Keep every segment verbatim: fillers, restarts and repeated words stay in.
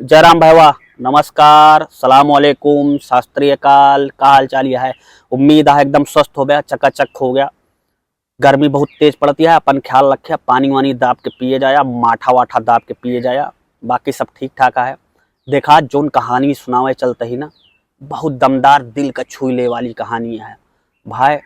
जय राम भैया, नमस्कार, सलाम वालेकुम, सत श्री अकाल, का हाल चाल है? उम्मीद है एकदम स्वस्थ हो गया, चकाचक हो गया। गर्मी बहुत तेज पड़ती है, अपन ख्याल रखे, पानी वानी दाब के पिए जाया, माठा वाठा दाब के पिए जाया, बाकी सब ठीक ठाक है। देखा, जोन कहानी सुनावे चलते ही ना, बहुत दमदार, दिल का छुई ले वाली कहानी है भाई।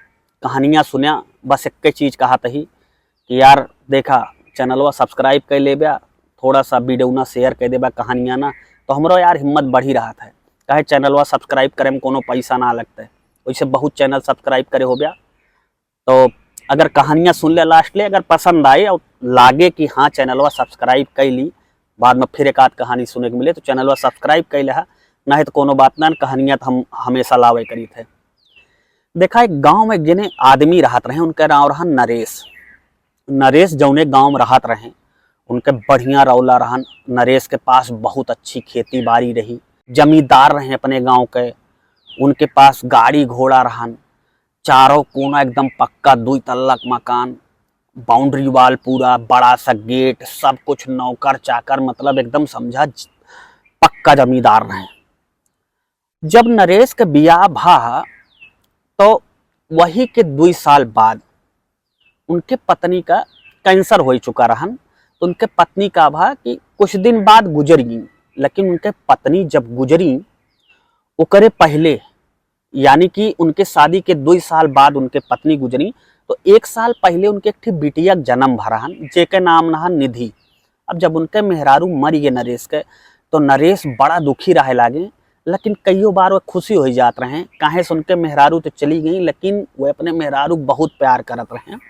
कहानियाँ सुन्या, बस एक चीज़ कहा तही कि यार देखा, चैनलवा सब्सक्राइब कर लेब्या, थोड़ा सा वीडियो ना शेयर कर देब्या, कहानियाँ ना, तो हमरो यार हिम्मत बढ़ी रहत है। काहे, चैनलवा सब्सक्राइब करे में कोनो पैसा ना लगता है, वैसे बहुत चैनल सब्सक्राइब करे होब्या। तो अगर कहानियाँ सुन ले लास्ट ले, अगर पसंद आए और लागे कि हाँ, चैनलवा सब्सक्राइब कर ली, बाद में फिर एक आध कहानी सुने के मिले, तो चैनलवा सब्सक्राइब कर ले, नहीं तो कोनो बात ना, कहानियाँ तो हम हमेशा लावे करी थे। देखा, एक गांव में एक जने आदमी रहत रहे, उनके नाम रहन नरेश। नरेश जौने गांव में रहत रहे, उनके बढ़िया रौला रहन। नरेश के पास बहुत अच्छी खेती बाड़ी रही, जमींदार रहे अपने गांव के। उनके पास गाड़ी घोड़ा रहन, चारों कोना एकदम पक्का दुई तल्ला के मकान, बाउंड्री वॉल पूरा, बड़ा सा गेट, सब कुछ नौकर चाकर, मतलब एकदम समझा ज-, पक्का जमींदार रहे। जब नरेश के बियाह भा, तो वही के दुई साल बाद उनके पत्नी का कैंसर हो चुका रहन। तो उनके पत्नी का भा कि कुछ दिन बाद गुजर गई, लेकिन उनके पत्नी जब गुजरी, ओकरे पहले, यानी कि उनके शादी के दुई साल बाद उनके पत्नी गुजरी, तो एक साल पहले उनके एक ठे बिटिया के जन्म भा रहन, जेके नाम नहा निधि। अब जब उनके मेहरारू मर गए नरेश के, तो नरेश बड़ा दुखी रहे लागे, लेकिन कईयो बार वो खुशी हो जात रहे, काहे से उनके मेहरारू तो चली गई, लेकिन वो अपने मेहरारू बहुत प्यार करत रहे।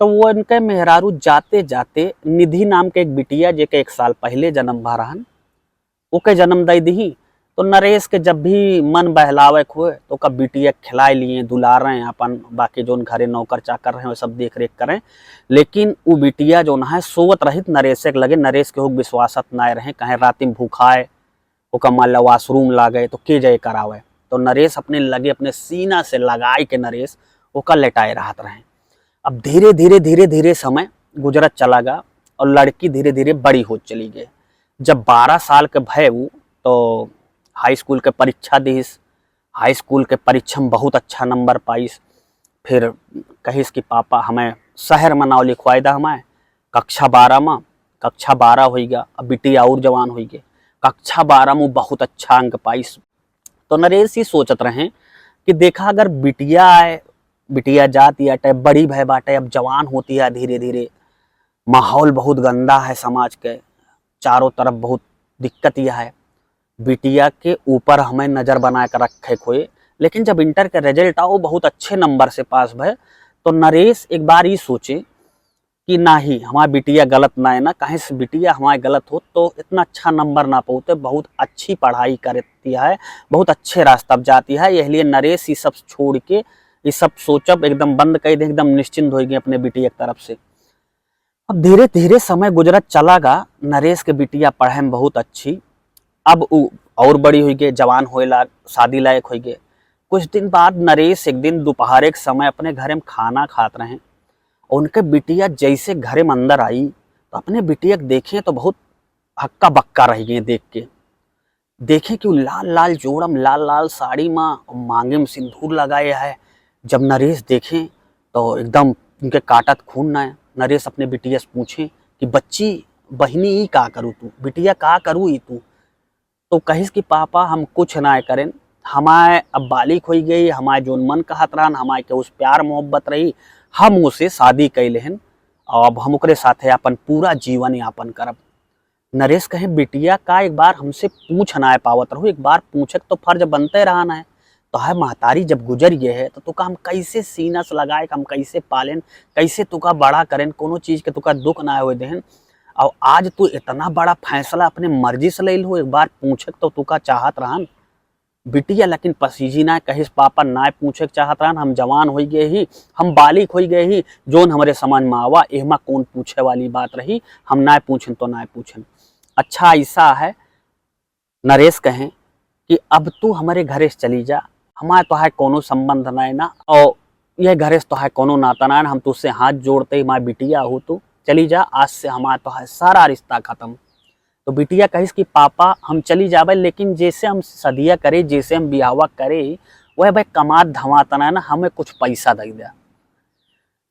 तो वो उनके मेहरारू जाते जाते निधि नाम के एक बिटिया, जेके एक साल पहले जन्म भा रहन, ओके जन्म दे दी। तो नरेश के जब भी मन बहलावे के हुए, तो ओका बिटिया खिलाए लिए, दुलारें अपन, बाकी जोन घरे नौकर चाकर रहे, वो सब देख रेख करें। लेकिन उ बिटिया जोन है, सोवत रहित नरेश के लगे, नरेश के हुक विश्वासत ना रहे, कहे रात में भूखाए, ओका मान ला वॉशरूम लागे, तो के जाए करावे। तो नरेश अपने लगे, अपने सीना से लगाए के नरेश ओका लेटाए रहत रहे। अब धीरे धीरे, धीरे धीरे समय गुजरत चला गा और लड़की धीरे धीरे बड़ी होत चली गई। जब बारह साल के भय उ, तो हाई स्कूल के परीक्षा दिस। हाई स्कूल के परीक्षा में बहुत अच्छा नंबर पाइस। फिर कहिस कि पापा, हमें शहर में नाव लिखवाए दा, हमें कक्षा बारह में। कक्षा बारह होई गया, अब बिटिया और जवान होई गए। कक्षा बारह में बहुत अच्छा अंक पाइस। तो नरेश ही सोचत रहे कि देखा, अगर बिटिया आए, बिटिया जाती आटे, बड़ी भय बाटे, अब जवान होती है धीरे धीरे, माहौल बहुत गंदा है समाज के, चारों तरफ बहुत दिक्कत यह है, बिटिया के ऊपर हमें नज़र बना के रखे के होए। लेकिन जब इंटर के रिजल्ट आओ, बहुत अच्छे नंबर से पास भय, तो नरेश एक बार ई सोचे कि नाही, हमार बिटिया गलत ना है ना, काहे से बिटिया हमार गलत हो तो इतना अच्छा नंबर ना पाते, बहुत अच्छी पढ़ाई करती है, बहुत अच्छे रास्ता पर जाती है। यह लिए नरेश ये सब छोड़ के, ये सब सोचब एकदम बंद कर दे, एकदम निश्चिंत हो गए अपने बिटिया की तरफ से। अब धीरे धीरे समय गुजरत चला गा, नरेश के बिटिया पढ़े में बहुत अच्छी। अब उ और बड़ी हुई गए, जवान होए लाग, शादी लायक हुई गए। कुछ दिन बाद नरेश एक दिन दोपहर के समय अपने घर में खाना खात रहे। उनके बिटिया जैसे घर में अंदर आई, तो अपने बिटिया के देखे तो बहुत हक्का बक्का रह गए देख के। देखे कि उ लाल लाल जोड़म, लाल लाल साड़ी मा, मांगे में सिंदूर लगाए है। जब नरेश देखे तो एकदम उनके काटत खून ना है। नरेश अपने बिटिया से पूछे कि बच्ची, बहिनी, ई का करू तू, बिटिया का करू ई तू? तो कहिस कि पापा, हम कुछ ना करें, हमारे अब बालिक हो गई, हमारे जोन मन कहत रहन, हमारे के उस प्यार मोहब्बत रही, हम उसे शादी कैले हन, और अब हम ओकरे साथे अपन पूरा जीवन यापन करब। नरेश कहे, बिटिया का एक बार हमसे पूछ ना पावत रहू, एक बार पूछे तो फर्ज बनते रहा ना है। तो है महतारी जब गुजर गए है, तो तुका हम कैसे सीना से लगाए, हम कैसे पालें, कैसे तुका बड़ा करें, कोनो चीज़ के तुका दुख ना होए देहन। और आज तू इतना बड़ा फैसला अपने मर्जी से ले लो, एक बार पूछे तो तुका चाहत रहन। बिटिया लेकिन पसीजी ना, कहिस, पापा ना पूछे के चाहत रहन, हम जवान हो गए ही, हम बालिक हो गए ही, जोन हमरे समझ में आवा, एहमा कौन पूछे वाली बात रही, हम ना पूछन तो ना पूछन। अच्छा, ऐसा है, नरेश कहें कि अब तू हमारे घरे से चली जा, हमारे तोहार कोनो संबंध ना है ना, और यह घरे से तोहार कोनो नाता ना है, हम तुझसे हाथ जोड़ते ही, हमारे बिटिया हो, तू चली जा, आज से हमारे तोहार सारा रिश्ता खत्म। तो बिटिया कहिस कि पापा, हम चली जाबे, लेकिन जैसे हम सदिया करे, जैसे हम बियाहवा करे, वह भाई कमात धमात ना है ना, हमें कुछ पैसा दे दे।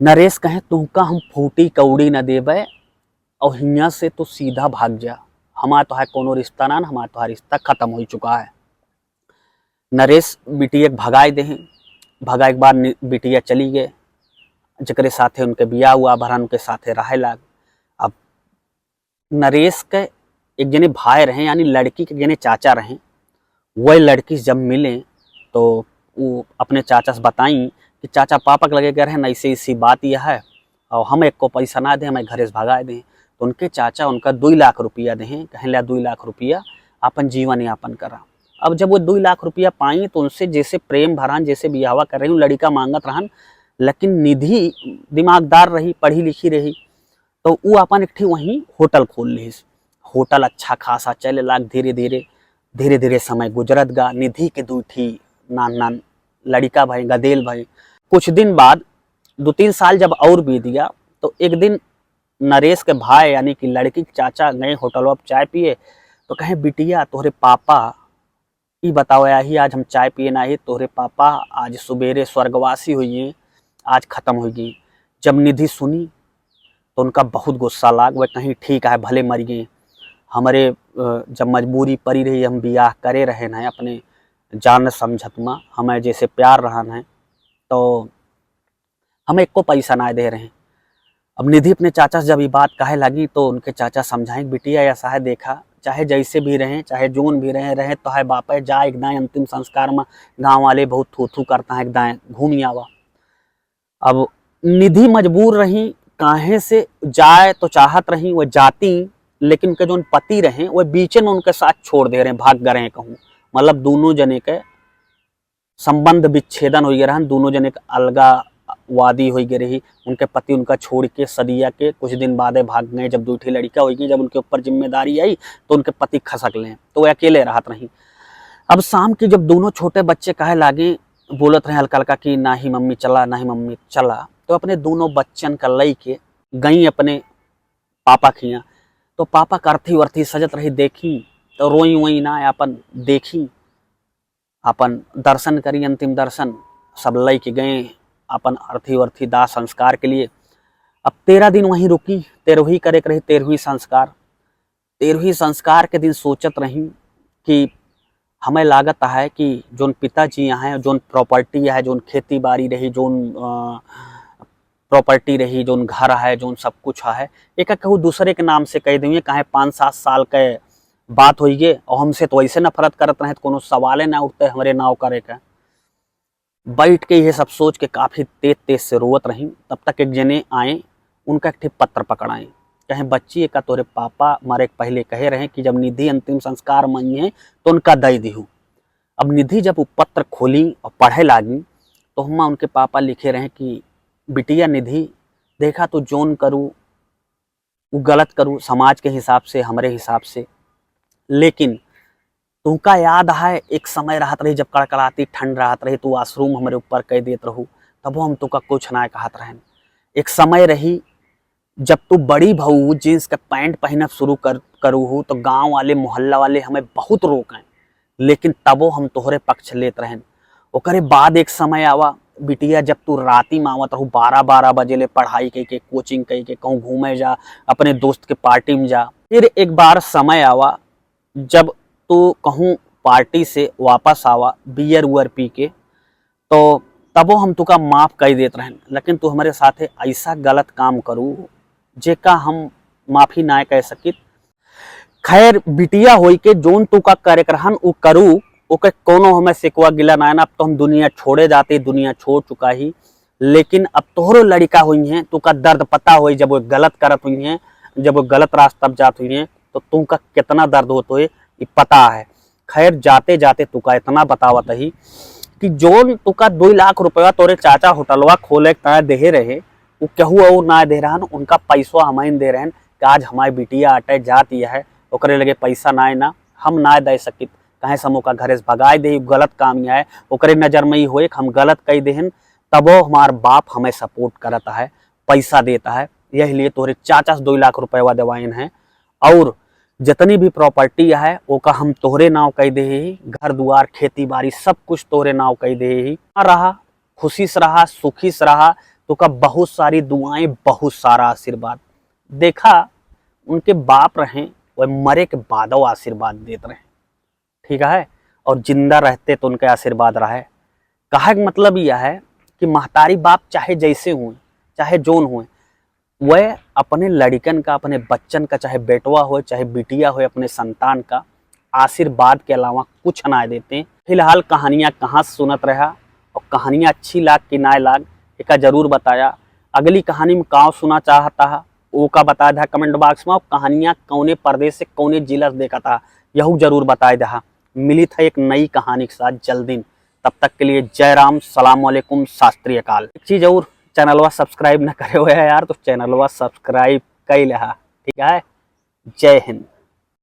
नरेश कहे, तुमका हम फूटी कौड़ी न देबे, और हियाँ से तू सीधा भाग जा, हमार तोहार कोनो रिश्ता ना, हमार तोहार रिश्ता खत्म हो चुका है। नरेश बिटिया के भगाए देहे, भगाए के बाद नि-, बिटिया चली गए, जकरे साथे उनके बियाह हुआ, भरन उनके साथे रहे लाग। अब नरेश के एक जने भाई रहे, यानी लड़की के जने चाचा रहे, वह लड़की से जब मिले तो वो अपने चाचा से बताई कि चाचा, पापा के लगे गए रहे ना, ऐसे ऐसी बात यह है, और हम एक को पैसा ना दे, हमें घरे से भगाए दें। तो उनके चाचा उनका दो लाख रुपया दें, कहें, ला दो लाख रुपया, अपन जीवन यापन करा। अब जब वो दो लाख रुपया पाई तो उनसे जैसे प्रेम भरान, जैसे बियाहवा कर रही हूँ, लड़का मांगत रहन, लेकिन निधि दिमागदार रही, पढ़ी लिखी रही, तो ऊ अपन एक ठी वहीं होटल खोल लिहिस। होटल अच्छा खासा चले लाग धीरे धीरे, धीरे धीरे समय गुजरत गा। निधि के दू ठी नान नान लड़िका भए, गदेल भए। कुछ दिन बाद, दो तीन साल जब और बीत गया, तो एक दिन नरेश के भाई यानी कि लड़की के चाचा गए होटलवा पर चाय पिए, तो कहे, बिटिया, तोहरे पापा ई बताओ, आही आज हम चाय पिए ना ही, तोहरे पापा आज सुबेरे स्वर्गवासी हुई, आज खत्म हुई। जब निधि सुनी तो उनका बहुत गुस्सा लाग। वह कहीं, ठीक है, भले मर गए, हमारे, अ, जब मजबूरी पड़ी रही, हम बियाह करे रहे हैं अपने जान समझत मा, हमें जैसे प्यार रहन है, तो हमें एको पैसा ना दे रहे। अब निधि अपने चाचा से जब ये बात कहे लगी तो उनके चाचा समझाए, बिटिया, ऐसा है, देखा, चाहे जैसे भी रहें, चाहे जोन भी रहें, रहें तो है बाप है, जा एक दाएं अंतिम संस्कार में गांव वाले बहुत थू थू करता है, एक दाएं घूम आवा। अब निधि मजबूर रही, काहे से जाए तो चाहत रही, वह जाती, लेकिन उनके जोन पति रहे, वह बीचे में उनके साथ छोड़ दे रहे, भाग गए रहे कहूँ। मतलब दोनों जने के संबंध विच्छेदन होइ गए रहन, दोनों जने के अलगावादी होइ गए रही। उनके पति उनका छोड़ के सदिया के कुछ दिन बादे भाग गए। जब दू ठी लड़िका होइ गई, जब उनके ऊपर जिम्मेदारी आई तो उनके पति खसक लें, तो वे अकेले रहत रही। अब शाम की जब दोनों छोटे बच्चे कहे लागे, बोलत रहे हल्का हल्का कि नाही मम्मी चला, नाही मम्मी चला, तो अपने दोनों बच्चन का लई के गई अपने पापा खिया। तो पापा का अर्थी वर्थी सजत रही, देखी तो रोई वोई ना, अपन देखी, अपन दर्शन करी, अंतिम दर्शन। सब लई के गए अपन अर्थी वर्थी दाह संस्कार के लिए। अब तेरह दिन वहीं रुकी, तेरहवीं करे के रही, तेरहवीं संस्कार। तेरहवीं संस्कार के दिन सोचत रही कि हमें लागत है कि जोन पिताजी यहाँ है, जोन प्रॉपर्टी है, जोन खेती बाड़ी रही, जोन, अ, प्रॉपर्टी रही, जोन घर है, जोन सब कुछ है, एक कहूँ दूसरे के नाम से कह देंगे, काहे पाँच सात साल के बात होई गे, और हमसे तो वैसे नफरत करत रहे, तो कोनो सवाले ना उठते हमरे नाव करे का। बैठ के ये सब सोच के काफी तेज तेज से रोवत रही। तब तक एक जने आए, उनका एक ठे पत्र पकड़ाए, कहे, बच्ची, एका तोरे पापा मरे के पहले कहे रहे कि जब निधि अंतिम संस्कार में आई है तो उनका दे दिहू। अब निधि जब वो पत्र खोली और पढ़े लागी तो हुआं उनके पापा लिखे रहे कि बिटिया निधि, देखा तू जोन करू, वो गलत करू समाज के हिसाब से, हमरे हिसाब से, लेकिन तुमका याद है एक समय रहत रही जब कड़कड़ाती ठंड रहत रही, तू washroom हमरे ऊपर कह देत रहू, तबो हम तुका कुछ ना कहत रहन। एक समय रही जब तू बड़ी भऊ जींस के पैंट पहनब शुरू कर करू हू तो गांव वाले मोहल्ला वाले हमें बहुत रोकें, लेकिन तबो हम तोहरे पक्ष लेत रहन। ओकरे बाद एक समय आवा बिटिया, जब तू राती में आवत रहू बारह बारह बजे ले पढ़ाई कई के, कोचिंग कई के, कहूँ घूमे जा, अपने दोस्त के पार्टी में जा। फिर एक बार समय आवा जब तू कहूँ पार्टी से वापस आवा बियर उयर पी के, तो तबो हम तुका माफ कई देत रहन, लेकिन तू हमरे साथे ऐसा गलत काम करू जेका हम माफी ना कह सकित। खैर, बिटिया होई के जोन तुका करे के रहन उ करू, ओके कोनो हमें सिकवा गिला ना है ना। अब तो हम दुनिया छोड़े जाते, दुनिया छोड़ चुका ही, लेकिन अब तोहरो लड़िका हुई हैं, तुका दर्द पता होई जब वो गलत करत हुई हैं, जब वो गलत रास्ता पर जात हुई हैं, तो तुमका कितना दर्द होत होई, ये पता है। खैर, जाते जाते तुका इतना बतावत ही कि जोन तुका दो लाख रुपया तोरे चाचा होटलवा खोले के ताय देहे रहे, उ केहू और ना दे रहन, उनका पैसवा हमाइन दे रहन कि आज हमारी बिटिया अटे जाती है, ओकरे लगे पैसा ना है ना, हम ना दे सकित, कहे से हम ओका घरे से भगाए दे, गलत काम ही है, ओकरे नजर में ही होए कि हम गलत कह देहन, तबो हमार बाप हमें सपोर्ट करता है, पैसा देता है, यही लिए तोरे चाचा से दो लाख रुपया देवाइन है। और जितनी भी प्रॉपर्टी है, ओका हम तोहरे नाव कई दे ही, घर दुआर, खेती बाड़ी, सब कुछ तोहरे नाव कई दे ही। रहा, खुशी से रहा, सुखी से रहा, तो का बहुत सारी दुआएं, बहुत सारा आशीर्वाद। देखा, उनके बाप रहे, वह मरे के बादो आशीर्वाद देत रहे, ठीक है, और जिंदा रहते तो उनके आशीर्वाद रहे। कहे के मतलब यह है कि महतारी बाप चाहे जैसे हुए, चाहे जौन हुए, वह अपने लड़िकन का, अपने बच्चन का, चाहे बेटवा होए, चाहे बिटिया होए, अपने संतान का आशीर्वाद के अलावा कुछ ना देते। फिलहाल कहानियाँ कहाँ से सुनत रहा और कहानियाँ अच्छी लाग कि ना लाग, एका जरूर बताया। अगली कहानी में काव सुना चाहता है, ओका बता दहा कमेंट बॉक्स में। और कहानियाँ कौने प्रदेश से, कौने जिला से देखा था, यहू जरूर बताए दहा। मिलित है एक नई कहानी के साथ जल्दी। तब तक के लिए जय राम, सलाम वालेकुम, शास्त्रीय काल। एक चीज और, चैनलवा सब्सक्राइब न करे हुए है यार, तो चैनलवा सब्सक्राइब कर लेहा, ठीक है। जय हिंद।